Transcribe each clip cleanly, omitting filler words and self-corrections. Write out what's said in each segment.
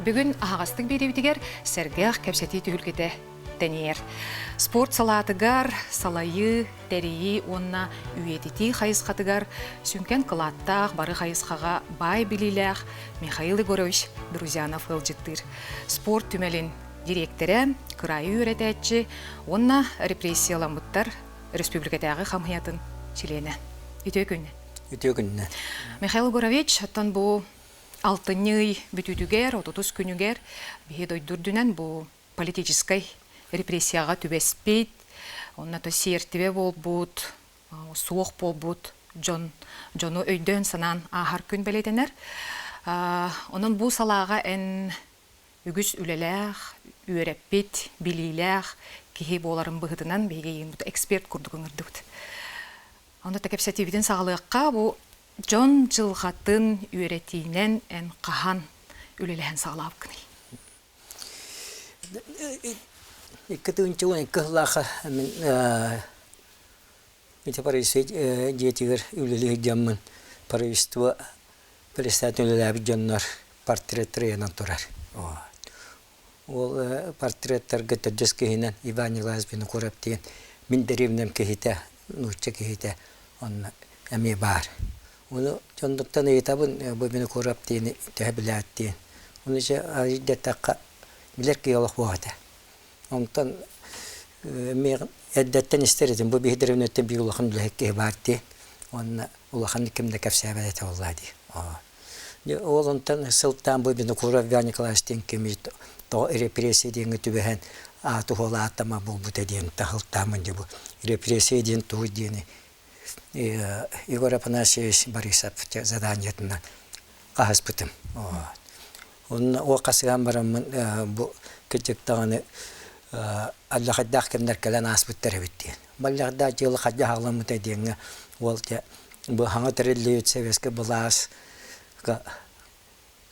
Бүгүн аһаҕастык биэриибитигэр сэргэх кэпсэтии түһүлгэтэ тэнийэр. Спорт салаатыгар салайыы, тэрийии уонна үйэтитии хайысхатыгар сүҥкэн кылааттаах бары хайысхаҕа баай билиилээх Михаил Егорович Друзьянов ыалдьыттыыр. Спорт түмэлин дириэктэрэ, кыраайы үөрэтээччи уонна репрессияламмыттар республикатааҕы хамыйатын чилиэнэ. Үтүө күн. Үтүө күннэ. Михаил Егорович, оттон бу алтынньы ый бүтүүтүгэр, отутус күнүгэр биһи дойду үрдүнэн бу политическай репрессияҕа түбэспит, онно то сиэртибэ буолбут, суох буолбут дьон дьону өйдөөн-санаан ааһар күн бэлиэтэнэр. Онон бу салааҕа эн үгүс үлэлээх, үөрэппит, билиилээх киһи буоларын быһыытынан биһиги эксперт курдук ыҥырдыбыт. Онно та кэпсэтиибитин саҕалыахха, бу дьон дьылҕатын үөрэтиинэн эн хаһан үлэлэһэн саҕалаабыккыный? 2012 сыллаахха мин ити Парижскай дьиэтигэр үлэлии сылдьаммын правительство председатель үлэлээбит дьоннор портреттары ыйанан турар. Ол портреттарга төрдүс киһинэн Иван Николаевич Винокуров диэн мин дэриэбинэм киһитэ, нуучча киһитэ онно эмиэ баар. Ону дьоннуттан ыйытабын бу Винокуров диэни төһө билээт диэн. Ону дьэ арыйдатахха билэр киһи олох буох этэ. Онтон эмиэ эрдэттэн истэр этим бу биһи дэриэбинэттэн биир улахан үлэһит киһи баар дии. Уонна улаханнык ким да кэпсээбэт этэ буоллаа дии. Ол онтон сылтаан бу Винокуров Иван Николаевич диэн кими тоҕо репрессия диэҥҥэ түбэһэн ааты уһуола ааттама буолбута диэн таһылтааммын дьэ бу репрессия диэн тугуй диэни Егор Афанасьевич Борисов заданиетынан хаһыспытым. Онно ол хасыһан бараммын бу кырдьык даҕаны алдьархайдаах кэмнэр кэлэн ааспыттар эбит диэн. Балльардаах дьыала хайдах аҕаламмыта диэҥҥэ уол дьэ бу саҥа тэриллибит советскай былаас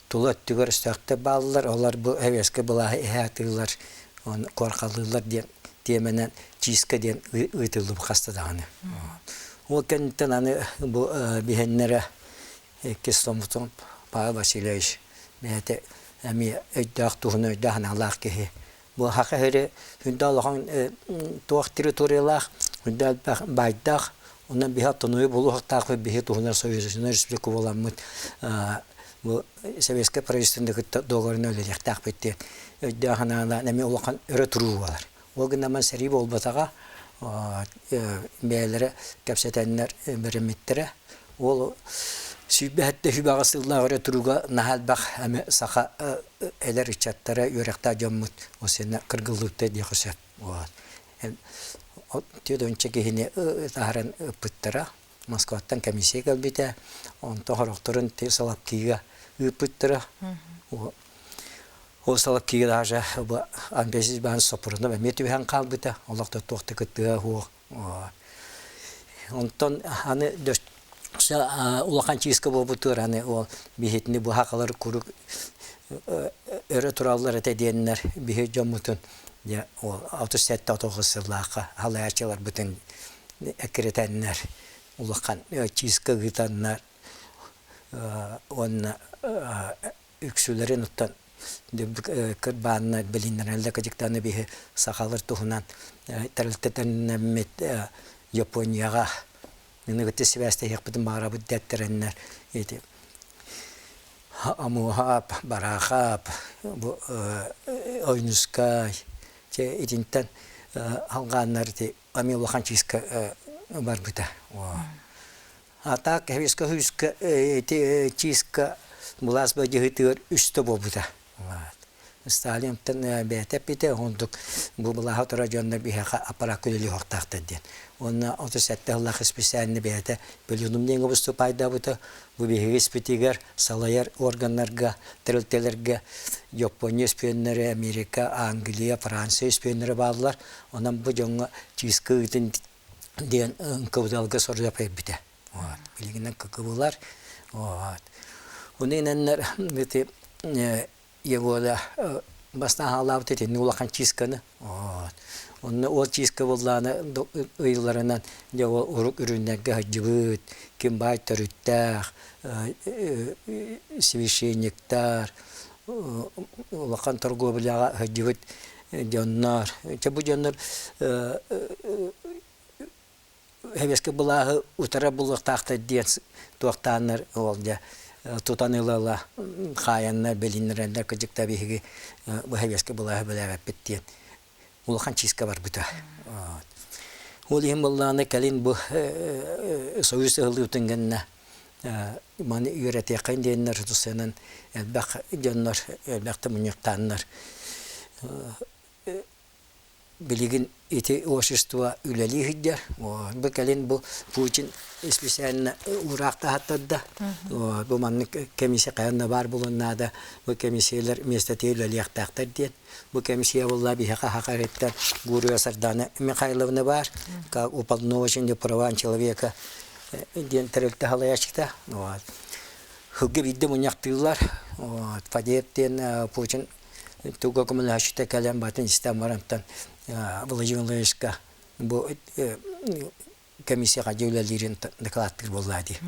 тула өттүгэр өстөөхтөр бааллар, олор бу советскай былааһы иһэ атыылар, оны куорхалыыллар диэн тиэмэнэн чистка диэн ыытыллыбыт хаста даҕаны. Ол кэнниттэн аны бу биһэннэрэ иккис томутун Павел Васильевич бэйэтэ эмиэ өйдөөх туһун өйдөөх санаалаах киһи. Бу саха сири хүндэ улахан туох территориялаах, хүндэ элбэх баайдаах, онон биһи автономия буолуохтаахпыт, биһи туһунан союзнай республика буоламмыт бу советскай правительствоны кытта договорынан үлэлиэхтээхпит диэн өйдөөх санаалаан эмиэ улахан өрө туруу буолар. Ол гынан сэрии буолбатаҕа, бэйэлэрэ кэпсэтэннэр бэриммиттэрэ. Ол 107 сүүрбэ сыллаах өрө турууга наһаа элбэх эми саха эдэр ыччаттара үөрэхтээх дьоммут осенна кыргыллыбыттар диэххэ сөп. Вот. Түөрт киһини таһааран ыппыттара. Москваттан комиссия кэлбитэ. Онтон сорохторун Соловкига ыыппыттара. Ол Соловкига даже Андрей Иванович Сопрунов эмиэ түбэһэн хаалбыта. Олох да туох да кыттыга суох. Онтон аны улахан чыыска буолбутугар аны ол биһитини быһа куруук өрө тураллар этэ диэннэр биһи дьоммутун дьэ ол 67-9 сыллаахха халайааччыларбытын эккирэтэннэр улахан чыыска ыытаннар уонна үксүлэрин оттон кырбаанна билиннэрэллэ кыдьыктааны биһи сахалар туһунан тэрилтэтэннэммит Японияҕа ыныгыты сибээстэһиэхпитин баҕарабыт дэттэрэннэр ити Амуһаап, Бараахап, бу Ойнускай чэ итинтэн алҕааннар ити ами улахан чыыска барбыта. А так Хевиска Хүйска ити чыыска былаас бадьыһытыгар үстэ буолбута. Сталинтан бэйэтэ эппитэ, онтук бу былааһа турар дьоннор биһиэхэ аппараакка үлэлии оһохтоохтор диэн. Уонна 37 сыллаах исписээлини бэйэтэ пленум диэҥҥэ выступайдаабыта. Бу биһиги испитигэр салайар органнарга, тэрилтэлэргэ Япония үспүөннэрэ, Америка, Англия, Франция үспүөннэрэ бааллар. Онон бу дьоҥҥо чыыска ыытын диэн НКВД-га соруйап эрбитэ. Вот. Билигинэн ККБ-лар. Вот. Уну инэннэр ити Егода бастаан хаалаабыт итинник улахан чисканы. Вот. Онно ол чиска буоллааны ыйылларынан дьэ ол урук үрүннэргэ сылдьыбыт, ким баай төрүттээх, священниктар, Улахан торговляҕа сылдьыбыт дьоннор. Чэ бу дьоннор Сэбиэскэй былааһы утара булуохтаахтар диэн туохтааннар ол дьэ тутан ыла-ыла хаайаннар билиннэрэллэр кырдьык да биһиги бу сэбиэскэй былааһы билээбэппит диэн улахан чииска барбыта. Ол иһин буоллаҕына кэлин бу Союз ыһыллыбытын кэннэ маны үөрэтиэххин диэннэр тусанан элбэх дьоннор элбэхтэ мунньахтааннар Билигин ити общество үлэлии сылдьар. Бу кэлин бу Путин специально уураах таһаттарда. Бу маннык комиссия хайан да баар буолуон наада. Бу комиссиялар миэстэтигэр үлэлиэхтээхтэр диэн. Бу комиссия буолла биһиэхэ саха эриттэн Гурия Сардана Михайловна баар. Как уполномоченный правам человека диэн тэрилтэ салайааччыта. Сылга биирдэ мунньахтыыллар. Фадеев диэн Путин туга көмөлөһөөччүтэ кэлэн батын истэн барантан Владимир Владимировичка бу комиссияҕа дьэ үлэлиирин дакылааттыыр буоллаа дии.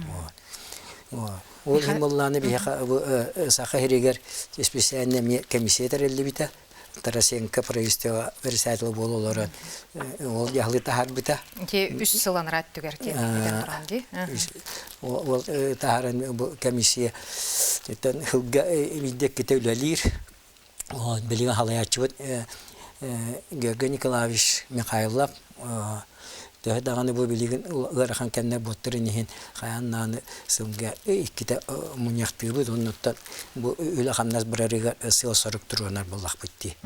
Ол иһин буоллааны биһиэхэ Саха сиригэр специально эмиэ комиссия тэриллибитэ. Тарасенко правительство председателэ буола олорон ол дьаһалы таһаарбыта. Ити үс сыл анараа өттүгэр этэн туран дии. Ол таһааран бу комиссия сылга биирдэ иккитэ үлэлиир. Билигин халайааччыбыт Георгий Николаевич Михайлов төһө даҕаны бу билигин ыарахан кэмнэр буоттарын иһин хайаан даҕаны сылга иккитэ мунньахтыыбыт оннуттан бу үлэ-хамнас барарыгар сыал-сорук туруорунар буоллахпыт дии.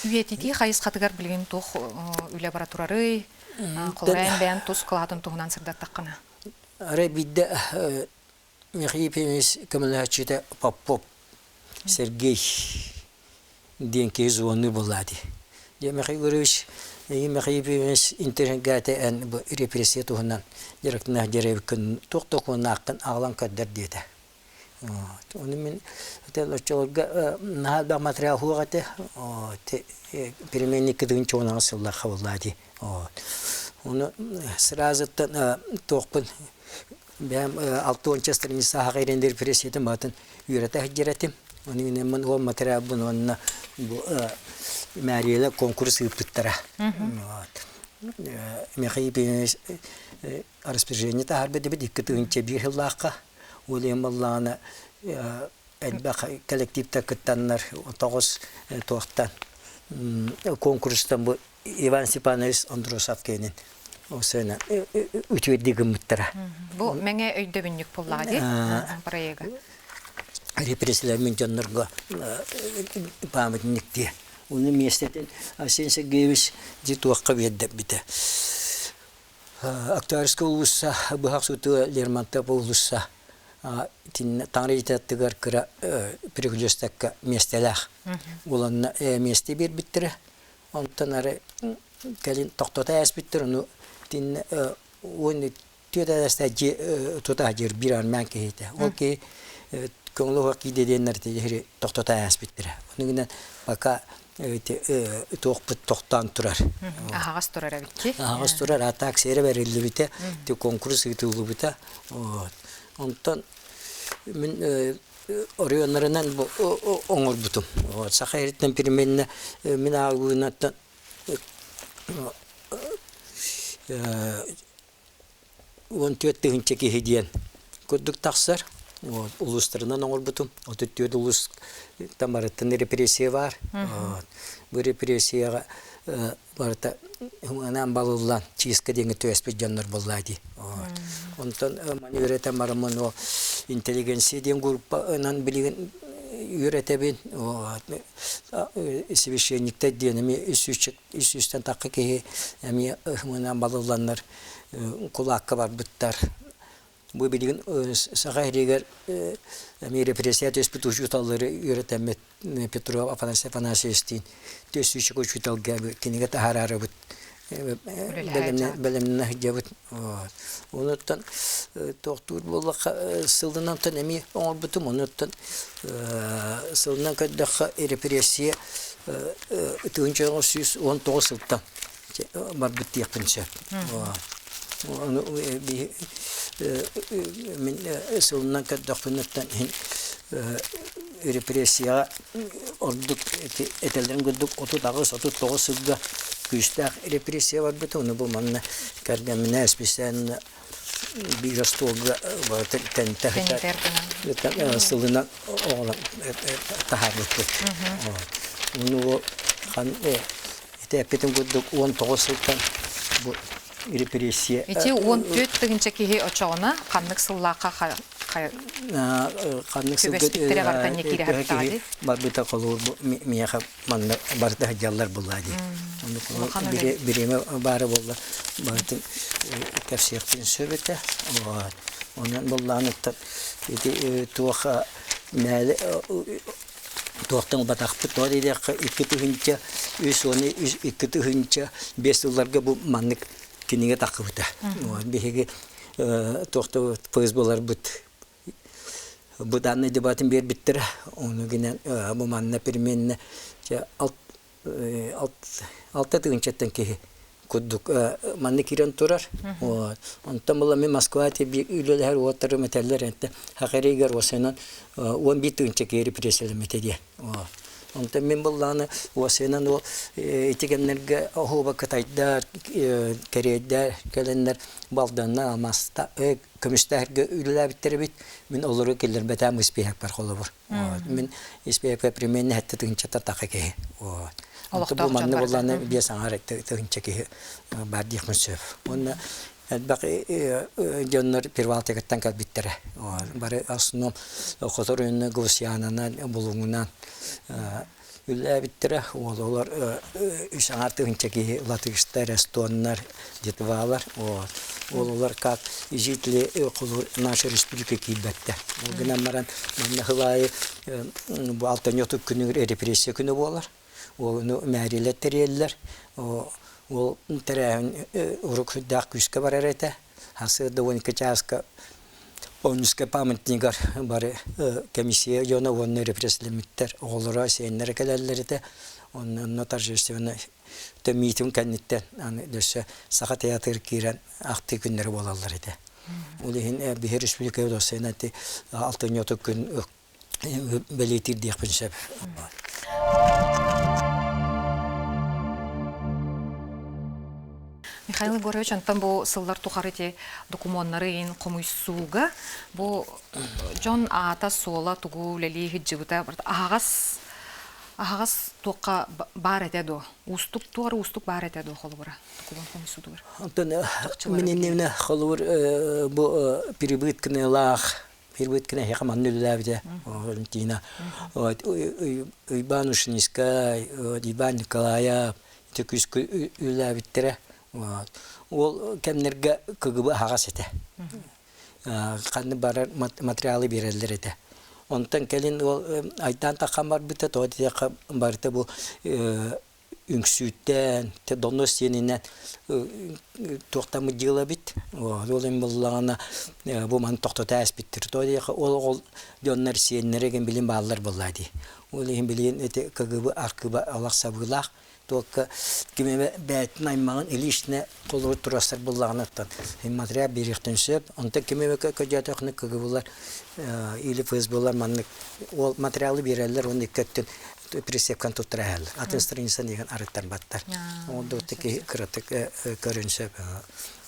Үйэтитии хайысхатыгар билигин туох үлэ бара турарый? Холобура, бэйэн тус кылаатын туһунан сырдаттаххына. Арай биирдэ Михаил Ефимович көмөлөһөөччүтэ Попов Сергей диэн киһи звонуу буолла дии. Дьэ Михаил Григорьевич, эйигин Михаил Ефимович интэриэһиргээтэ эн бу репрессия туһунан дьарыктаах дьарыгын туох докумуоннааххын аҕалан көрдөр диэтэ. Ону мин оччолорго наһаа элбэх материал суох этэ. Переменник кытыгын чугунаҕа сыллахха буолла дии. Ону сразу-ттан туохпун Бэйэм 60 страницаҕа ирендер репрессиятын баатын үөрэтэ сылдьар этим. Ону гынан ол материалбын уонна бу мээриялар конкурс ыыппыттара. Михаил Ефимович распоряжение таһаарбыт эбит 2001 сыллаахха. Ол иһин буоллаҕына элбэх коллективтар кыттаннар тоҕус туохтан конкурстан бу Иван Степанович Андросов киэнин осына үтүөрдүү гыммыттара. Бу мэҥэ өйдөбүнньүк буоллаҕа дии проега. Репрессиялар дьоннорго памятник дии. Уну миэстэтин Арсен Сергеевич дии туохха биэрдэрбитэ. Октябрьская улусса быһах сутуга Лермонтов улусса Таҥара аттыгар кыра перекрестокка миэстэлээх. Уланна миэстэ биэрбиттэрэ. Онтон арай кэлин тохтото ааспыттар, ону итиннэ уон түөрт араастаах дьиэ тута сылдьар биир армян киһитэ. Ол киһи көҥүл оһох киирдэ диэннэр ити тохтото ааспыттара. Ону гынан пока ити туохпут тохтоон турар. Аһаҕас турар эбит Аһаҕас турар, а так сиэрэ бэриллибитэ, ити конкурс ыытыллыбыта. Онтон мин оройуоннарынан бу оҥорбутум. Саха сириттэн примерно мин ааҕыынаттан 14 тыһыынча киһи диэн курдук тахсар. Улуустарынан оҥорбутум. 34 улуус барыттан репрессия баар. Бу репрессияҕа барыта анаан балыллан чыыска диэҥҥэ түбэспит дьоннор буоллаа дии. Онтон маны үөрэтэн бараммын ол интеллигенция диэн группанан билигин үөрэтэбин. Священниктэр диэн эмиэ үс сүүстэн тахха киһи эмиэ ыһымынан балылланнар кулаакка барбыттар. Бу билигин Саха сиригэр эмиэ репрессия түспүт учууталлары үөрэтэммит Петров Афанасий Афанасьевичтиин түөсүүчүк учууталга кинигэ таһаарарыбыт бэлэмнэнэ сылдьабыт. Онуттан туохтуур буоллахха сылынан эмиэ оҥорбутум. Онуттан сылынан көрдөххө репрессия 1919 сылтан барбыт диэхпин сөп. Ону мин сылынан көрдөхпүнүттэн иһин Репрессияҕа ордук этэллэрин курдук 38-39 сылга күүстээх репрессия барбыта. Ону бу манна кэргэмминэ специально биир остуолга тэнитэ сылынан оҕолор таһаарбыппыт. Ону хан ити эппитим курдук 19 сылтан бу репрессия Ити 14 тыһыынча киһи очоҕуна ханнык сыллаахха ханнык сылга төһө киһи барбыта холуур миэхэ манна барыта сылдьаллар буолла дии. Бириэмэ баара буолла барытын кэпсиэхпин сөп этэ. Онон буллааныттан ити туох мээлэ туохтан ылбатахпыт тоҕо диэтэххэ 2003 уонна 2005 сылларга бу маннык кинигэ таххыбыта. Биһиги туохта ФСБ-ларбыт бу данный дебатын биэрбиттэрэ. Ону гинэн бу манна переменнэ алта тыһыынчаттан киһи курдук манна киирэн турар. Онтон була мин Москва үлэлэһэр уоттарым этэллэр энтэ хахаригар уосайынан 11 тыһыынча киһи репрессиялэммитэ диэн. Онтон мин буллааны уосайынан ол ити кэмнэргэ оһуоба кытайдар, кэриэйдэр кэлэннэр балданна алмааста көмүстээһэргэ үлэлээбиттэр эбит. Мин олору киллэрбэтээм испиэһэкпэр холобур. Мин испиэһэкпэр примерно сэттэ тыһыынчата таха киһи. Бу манна буллааны биэс аҥаар тыһыынча киһи баар диэхпин сөп. Уонна элбэх дьоннор Прибалтикаттан кэлбиттэрэ. Бары основном Хотор уонна Гусьянанан, Булуҥунан үлэлээбиттэрэ. Олор үс аҥаар тыһыынча киһи латыштар, эстоннар, литвалар. Ол олор как жители нашей республики киирбэттэр. Ол гынан баран манна сыл аайы бу алтынньы күнүгэр репрессия күнэ буолар. Ону мээрилэр тэрийэллэр. Ол тэрээһин урук сүрдээх күүскэ барар этэ. Сарсыарда 12 чааска Онньуска памятнигар бары комиссия дьоно уонна репрессилэммиттэр оҕолоро, сиэннэрэ кэлэллэр этэ. Онно торжественно миитин кэнниттэн аны өссө Саха театрыгар киирэн ахтыы күннэрэ буолаллар этэ. Ол иһин биһи республика досуена алтынньы күн бэлиэтиир диэхпин сөп. Михаил Егорович, онтон бу сыллар тухары ити докумуоннары иин хомуйсууга бу дьон аата-суола тугу үлэлии сылдьыбыта аһаҕас аһаҕас туохха баар этэ дуо? Уустук туох уустук баар этэ дуо холобура докумуон хомуйсуутугар? Онтон мин иннибинэ холобур бу перебытканыылаах Первыткина эһиэхэ манна үлэлээбитэ Валентина. Уйбаан Ушницкай, Иван Николаев ити күүскэ үлэлээбиттэрэ. Ол кэмнэргэ КГБ аһаҕас этэ. Ханнык барар материалы биэрэллэр этэ. Онтон кэлин ол айдаан таххан барбыта, тоҕо диэтэххэ барыта бу үҥсүүттэн, донос диэнинэн туохтаммыт дьыала эбит. Ол иһин буоллаҕына бу маны тохтото ааспыттар. Тоҕо диэххэ ол оҕол дьоннор сиэннэрэ игин билин бааллар буоллаа дии. Ол иһин билигин ити КГБ аркыба олох сабыылаах. Туокка ким эмэ бэйэтин аймаҕын лично холобур туруорсар буоллаҕына материал биэриэхтэн сөп. Онтон ким эмэ көдьөөтөхүнэ КГБлар или ФСБлар маннык ол материалы биэрэллэр уонна икки өттүн присепкан туттара иһэллэр. Атын страницаны иһэн арыттарбаттар. Ол да киһи кыратык көрүн сөп.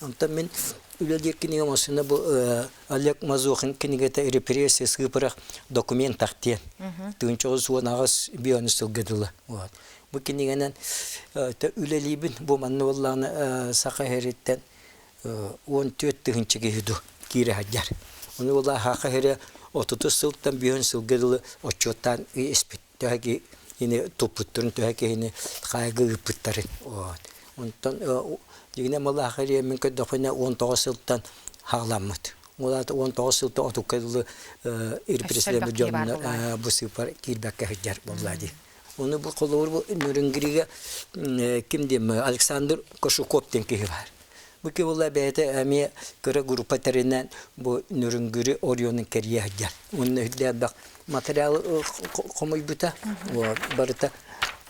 Онтон мин үлэлиир кинигем осуна бу Олег Мазохин кинигэтэ репрессия сыыпырах документах диэн. 1918 биону сылга дылы. Вот. Бу кинигэнэн үлэлиибин. Бу манна буоллаҕына саха иһэриттэн 14 тыһыынча киһи ду киирэ сылдьар. Ону буолла саха иһэрэ 30 сылтан бүйөн сылга дылы отчуоттаан испит. Төһө киһини туппуттарын, төһө киһини хаайга ыыппыттарын. Вот. Онтон дьиҥинэ малаах эрийэ мин көрдөхпүнэ 19 сылтан хаҕламмыт. Ол аата 19 сылтан отукка дылы репрессиялэммит дьоннор бу сыыппар киирбэккэ сылдьар буолла дии. Ону бу холобур бу Нөрүнгүрүгэ ким диэн Александр Кошуков диэн киһи баар. Бу киһи буолла бэйэтэ эмиэ кыра группа тэринэн бу Нөрүнгүрү оройуонун кэрийэ сылдьар. Уонна үрдээх материал хомуйбута. Барыта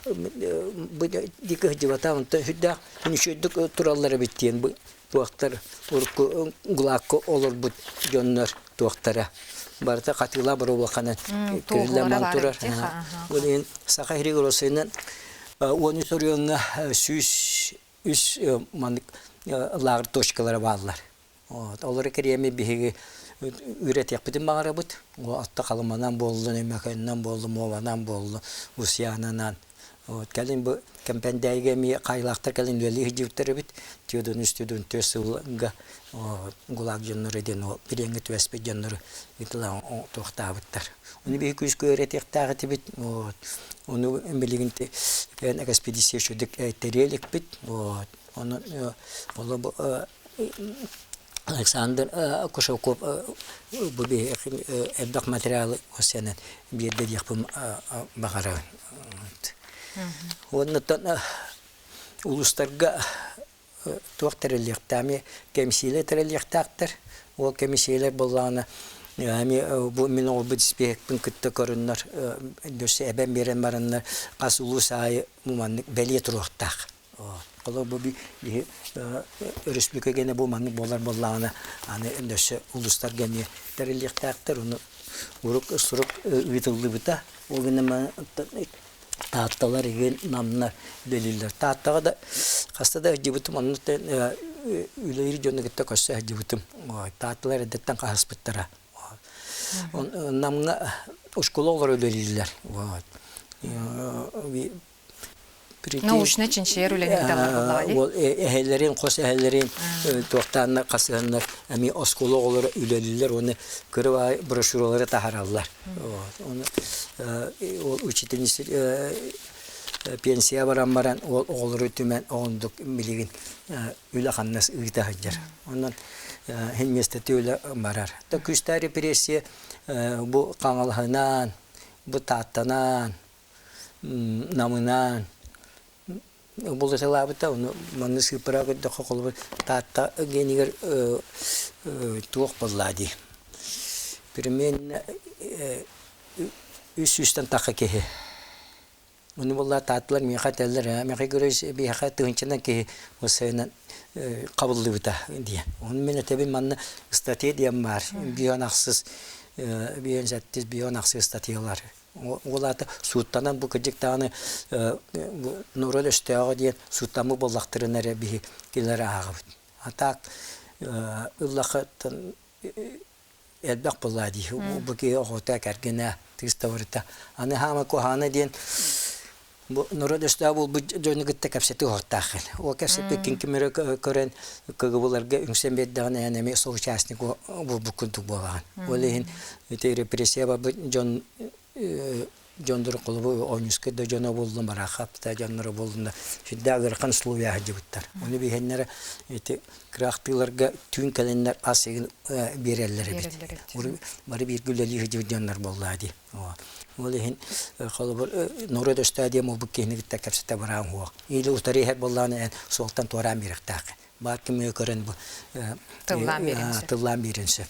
бу диэки сылдьыбата. Онтон үрдээх үчүгэйдик тураллар эбит диэн бу туохтар урукку ГУЛАГка олорбут дьоннор туохтара. Барыта хатыылаах боруобалаханан кириллэн турар. Ол иһин Саха сиригэр Россиянан 13 оройуоҥҥа 103 маннык лааҕыр точкалара бааллар. Олору кэриэми биһиги үөрэтиэхпитин баҕарабыт. Атта Халыманан буоллун, Өймөкөөнүнэн буоллун, Муоманан буоллун, Усуйаананан. Вот кэлин бу Кэмпэндээйигэ эмиэ хаайылаахтар кэлин үлэлии сылдьыбыттар эбит. Түөдүн үс түөдүн түөс сылга ГУЛАГ дьонноро диэн ол билиэҥҥэ түбэспит дьоннору итилаан туохтаабыттар. Ону биһи күүскэ үөрэтиэхтээх этибит. Вот. Ону билигин экспедиция үчүгдүк тэрийэ иликпит. Вот. Ону олу бу Александр Кушаков бу элбэх материалы сэнэн биэрдэ диэхпин баҕарабын. Уоннаттан улуустарга туох тэриллиэхтээми кэмсиилэр тэриллиэхтээхтэр. Ол кэмисиэлэр буоллаҕына эми бу мин оҕолбут испиэһэкпин кытта көрүннэр өссө эбэн биэрэн бараннар хас улуус аайы маннык бэлиэ туруохтаах. Холобур, бу биһи өрөспүүбүлүкэ гэнэ бу маннык буолар буоллаҕына, аны өссө улуустарга эмиэ тэриллиэхтээхтэр. Ону урук сурук ыытыллыбыта. Ол гынан Таатталар игин Намнар үлэлииллэр. Тааттаҕа да хаста да сылдьыбытым, онно үлэлиир дьону кытта көрсө сылдьыбытым. Таатталар эрдэттэн хаһыспыттара. Намҥа оскуола оҕолоро үлэлииллэр. Научнай чинчийэр үлэни ыыталлар буоллаҕа дии. Ол эһэлэрин, хос эһэлэрин туохтааннар хасыһаннар эмиэ оскуола оҕолоро үлэлииллэр уонна кыра брошюралары таһаараллар. Ону ол учительница пенсия баран баран ол оҕолору түмэн оҕондук билигин үлэ-хамнас ыыта сылдьар. Онон иһин миэстэтэ үлэ барар. Та күүстээх репрессия бу Хаҥалаһынан, бу Тааттанан, Намынаан булуталаабыта ону манна сыыппара көрдөххө холобур Таатта генигэр туох буоллаа дии примерно үс сүүстэн тахха киһи ону буоллаа Таатталар миэхэ этэллэр ээ миэхэ көрөс биһиэхэ тыһыынчанан киһи уссайынан хабыллыбыта диэн ону мин этэбин манна статья диэн баар бион ахсыс бион сэттис бион ахсыс статьялар Ол аата сууттанан бу кырдьык даҕаны норуот өстөөҕө диэн сууттаммыт буоллахтарына эрэ биһи кинилэри ааҕабыт. А так ыллахыттан элбэх буоллаа дии. Бу киһи оҕото, кэргэнэ, тыыстабырыта. Аны хаама куһаана диэн Бу норуот өстөөх буолбут дьону кытта кэпсэтии уһуктааххын. Ол кэпсэппиккин ким эрэ көрөн КГБ-ларга үҥсэн биэрдэҕинэ эн эмиэ соучастник буолбут курдук буолаҕын. Ол иһин ити репрессия барбыт дьон дьоннору холобур Ойуунускай да дьоно буоллун, Бараахап да дьонноро буоллун да сүрдээх ыарахан условия сылдьыбыттар. Ону биһиэннэрэ ити кыраахтыыларга түүн кэлэннэр ас игин биэрэллэр эбит. Бары бииргэ үлэлии сылдьыбыт дьоннор буоллаа дии. Ол иһин холобур норуот өстөө диэн буолбут киһини кытта кэпсэтэ бараан уох. Или утары иһэр буоллаҕына эн суолтан туораан биэрэхтээх. Баар кимҥэ көрөн бу тыллаан биэрэн сөп. Тыллаан биэрэн сөп.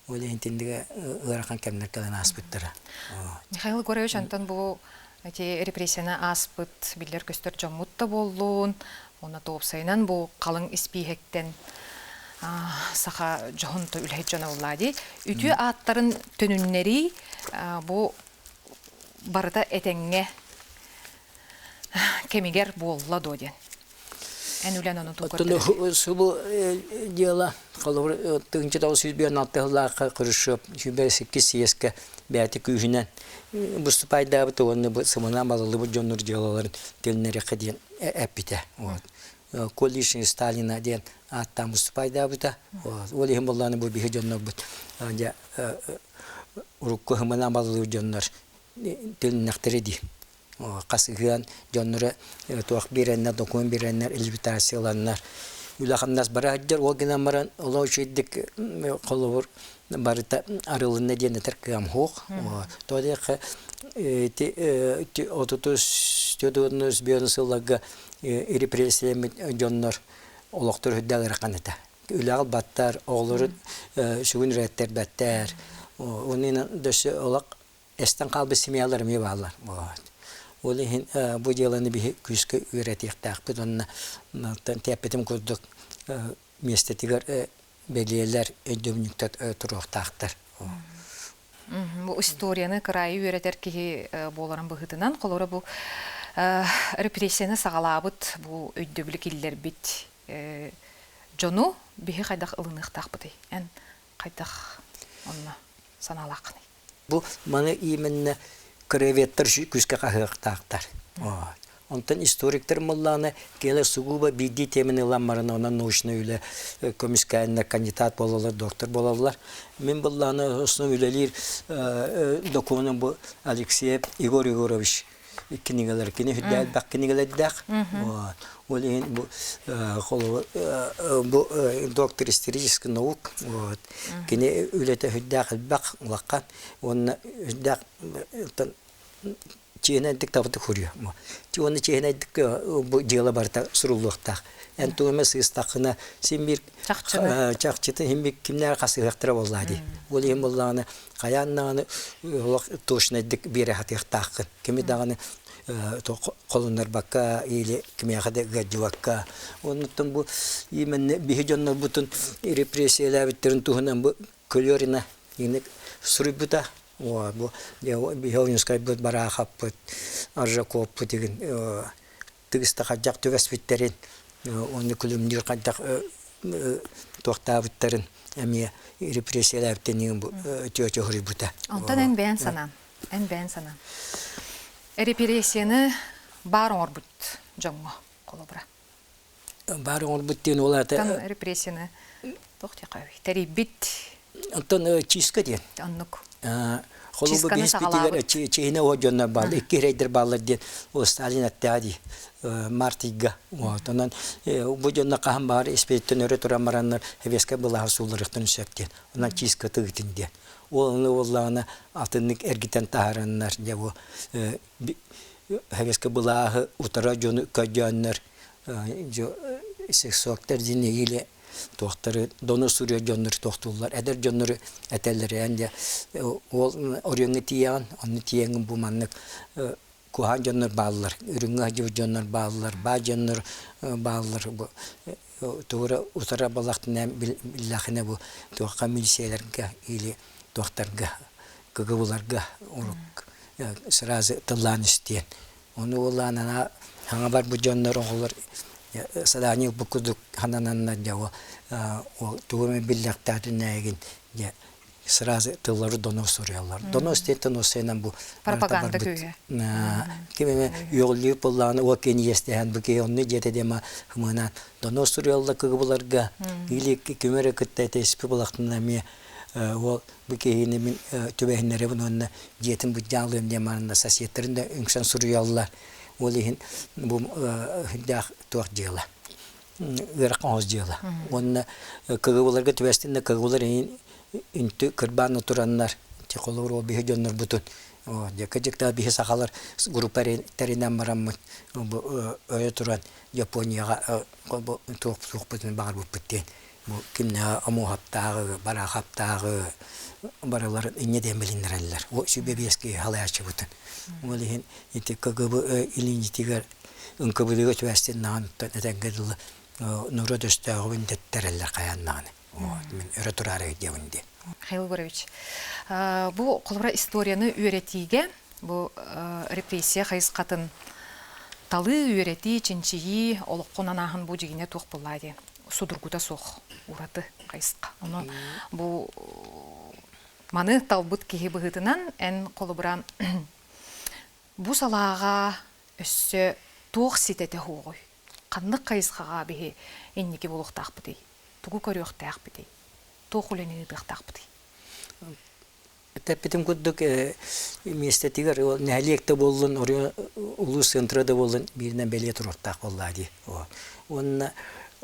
Ол иһин итиннигэ ыарахан кэмнэр кэлэн ааспыттара. Михаил Егорович, онтон бу эти репрессияны ааспыт биллэр-көстөр дьоммут да буоллун, уонна уопсайынан бу халыҥ испииһэктэн саха дьоһун үлэһит дьоно буоллаа дии. Үтүө ааттарын төнүннэрии бу барыта этэҥҥэ кэмигэр буолла дуо диэн. Эн үлэн ону Оттон субу дьыала холобур 1996 сыллаахха Хрущев 108 съезкэ бэйэтэ күүһүнэн выступайдаабыт уонна бу сымына балыллыбыт дьоннор дьыалаларын төннөрүөххэ диэн эппитэ. Вот. Коллишин Сталина диэн ааттаан выступайдаабыта. Ол иһин буоллаҕына бу биһи дьоннорбут дьэ урукку һымына балыллыбыт дьоннор төннөхтөрө дии. Хас ыһыан дьонноро туох биэрэннэр, документ биэрэннэр, левитация ыланнар үлэ-хамнас бара сылдьар. Ол гынан баран олох үчүгэйдик холобур барыта арылынна диэн этэр кыам суох. Тоҕо диэххэ ити отутус төрдүс биэн сылларга репрессиялэммит дьоннор олохтор үрдээх ыарахан этэ. Үлэҕэ ылбаттар, оҕолорун сүгүн үөрэттэрбэттэр. Онон дөссө олох эстэн хаалбыт семьялар эмиэ бааллар. Ол иһин бу дьыаланы биһи күүскэ үөрэтиэхтээхпит уонна тиэппитим курдук миэстэтигэр бэлиэлэр, өйдөбүнньүктэр туруохтаахтар. Бу историяны кыраайы үөрэтэр киһи буоларын быһыытынан, холобура бу репрессияны саҕалаабыт, бу өйдөбүлү киллэрбит дьону биһи хайдах ылыныахтаахпытый? Эн хайдах онно санаалааххыный? Бу маны именно краеведтар күүскэ хаһыахтаахтар. Онтон историктар мыллааны келе сугубо биирдии теманы ылан баран онон научнай үлэ көмүскээннэр кандидат буолаллар, доктор буолаллар. Мин быллааны основном үлэлиир докумуонум бу Алексеев Егор Егорович кинигэлэр кини үрдэ элбэх кинигэлэрдээх. Ол иһин бу бу доктор исторических наук вот кини үлэтэ үрдээх элбэх улахан уонна үрдээх чиэһинэйдик табытык хуруйа. Уонна чиэһинэйдик бу дьыала барыта суруллуохтаах. Эн тугу эмэ сыыстаххына син биир чахчыты син биир кимнээх хасыһыахтара буоллаа дии. Ол иһин буоллаҕына хайаан даҕаны олох точнайдык биэрэ сатыахтааххын. Кими даҕаны холуннарбакка или кимиэхэ да ыалдьыбакка. Оннуттан бу именно биһи дьоннорбутун репрессиялээбиттэрин туһунан бу Көлүөрүнэ инник суруйбута. Бу Биһиолинскайбыт, Бараахаппыт, Аржаковпут игин тыгыста хайдах түбэспиттэрин, уонна күлүмнүүр хайдах туохтаабыттарын эмиэ репрессиялээбиттэрин бу тетя суруйбута. Онтон эн бэйэн санаан, эн бэйэн санаан. Репрессияны баар оҥорбут дьоҥҥо холобура. Баар оҥорбут диэн ол аата репрессияны туох диэххэ тэрийбит Онтон чистка диэн. Оннук. Холобур биһиспитигэр чиһинэ о дьоннор бааллар, икки рейдер бааллар диэн ол Сталин аттаа дии мартыйга. Онон бу дьонно хаһан баар испиттэн өрө туран бараннар хевескэ былааһы суулларыахтарын сөп диэн. Онон чистка тыгытын диэн. Ол ону буоллаҕына атыннык эргитэн таһараннар дьэ бу хевескэ былааһы утара дьону көрдөөннөр сексуактар диэн или туохтары дону суруйар дьоннору туохтууллар эдэр дьоннору этэллэр дьэ ол оройуоҥҥа тиийэҕин онно тиийэҥҥин бу маннык куһаҕан дьоннор бааллар үрүҥҥэ сылдьыбыт дьоннор бааллар баа дьоннор бааллар бу тугу эрэ утара балахтына биллэхинэ бу туохха милицияларга или туохтарга КГБларга урук сразу тыллаан истиэн Ону уоллаан ана хаҥа барбыт дьоннор оҕолор задание ылбыт курдук ханананнар дьэ ол тугу эмэ биллэхтээтинээгин дьэ сразу тыллары донос суруйаллар. Донос диэн доносынан бу пропаганда күүһэ. Ким эмэ үөҕүллүү буоллаҕына уол кини иэстэһэн бу киһи онну дьиэтэ диэма хымыынан донос суруйаллар кыгыбыларга или ким эрэ кытта этиспи булахтына эмиэ уол бу киһини мин түбэһиннэрэбин уонна дьиэтин быдьаалыам диэн баранна соседтарын да үҥсэн суруйаллар. Ол иһин бу сүрдээх туох дьыала ыарахан оҕус дьыала. Уонна кыгыбыларга түбэстин да кыгыбылар иһин үнтү кырбаан тураннар холобур ол биһи дьоннорбутун дьэкэ дьыктаа биһи сахалар группа тэринэн бараммыт бу өйө туран Японияҕа туох суохпутун баҕарбыппыт диэн Бу кимнээҕи Омуоһаптааҕы, Бараахаптааҕы барыларын инньэ диэн билиннэрэллэр. О сүбэ биэски халайааччыбытын. Ол иһин ити КГБ илиинитигэр НКВД-га түбэстин наҕаныттан этэргэ дылы норуот өстөөҕүбүн дэттэрэллэр хайаан даҕаны. Мин өрө тураары диэбин диэн. Михаил Егорович, бу холобура историяны үөрэтиигэ бу репрессия хайысхатын талыы, үөрэтии, чинчийии, олоххун анааһын бу дьигинэ туох буоллаа диэн судургута суох ураты хайысха. Ону бу маны талбыт киһи быһыытынан эн холобура бу салааҕа өссө туох ситэтэ суоҕуй? Ханнык хайысхаҕа биһи инники буолуохтаахпытый? Тугу көрүөхтээхпитий? Туох үлэни ыытыахтаахпытый? Эппитим курдук, миэстэтигэр нэһилиэк да буоллун, улуус центра да буоллун бииринэн бэлиэ туруохтаах буоллаа дии. Уонна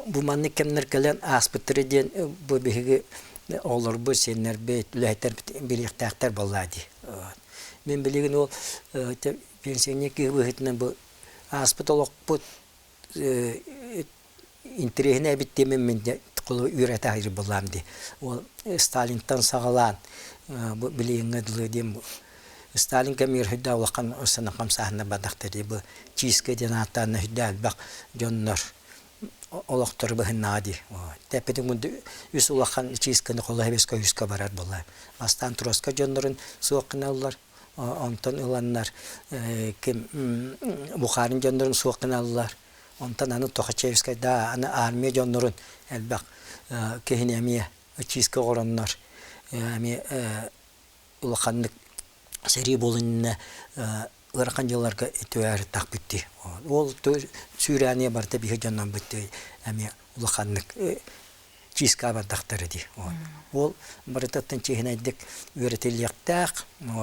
бу маннык кэмнэр кэлэн ааспыттара диэн бу биһиги оҕолорбут, сиэннэрбит, үлэһиттэрбит билиэхтээхтэр буоллаа дии. Мин билигин ол пенсионер киһи быһыытынан бу ааспыт олохпут интэриэһинэй эбит диэмин мин үөрэтэ сылдьар буоллаам дии. Ол Сталинтан саҕалаан бу билиҥҥэ дылы диэн бу Сталин кэмигэр сүрдээх улахан сана хамсааһыннар бардахтар дии. Бу чистка диэн ааттаан сүрдээх элбэх дьоннор. олохтору быһыннаҕа дии. Тэппитин курдук үс улахан чыысканы холоһебеска үскэ барар буолла. Бастаан Троска дьоннорун суох гыналлар, онтон ыланнар ким Бухарин дьоннорун суох гыналлар. Онтон аны Тухачевскайда аны армия дьоннорун элбэх киһини эмиэ чыыска оҕороннор эмиэ улаханнык сэрии буолун ыарахан дьылларга түһээриттах бүттүй. Ол сүүрээниэ барыта биһи дьоннон бүттүй эмиэ улаханнык чиска бардахтара дии. Ол барытаттан чиһинэйдик үөрэтиллиэхтээх.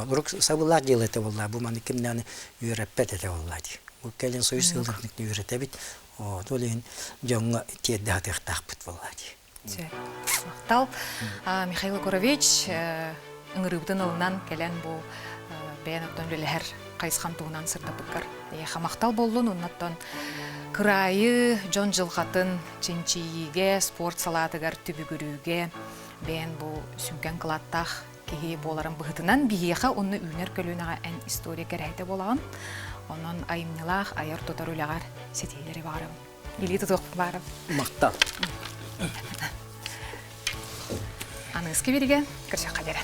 Урук сабылаах дьыала этэ буолла. Бу маны кимнээни үөрэппэт этэ буолла дии. Бу кэлин союз сыылырдык үөрэтэбит. Ол иһин дьоҥҥо тиэрдэ сатыахтаахпыт буолла дии. Махтал. Михаил Егорович, ыҥырыыбытын ылынан кэлэн бу бэйэн оттон үлэлэһэр хайысхан туһунан сырдаппыккар эйиэхэ махтал буоллун. Оннуттан кыраайы, дьон дьылҕатын чинчийиигэ, спорт салаатыгар түбүгүрүүгэ бэйэн бу сүҥкэн кылааттаах киһи буоларын быһыытынан биһиэхэ уонна үүнэр көлүөнэҕэ эн история кэрэһитэ буолаҕын. Онон айымньылаах айар-тутар үлэҕэр ситиһиилэри баҕарабын. Илии тутуохпун баарым. Махтал. Аныгыскы биригэ көрсөххө диэри.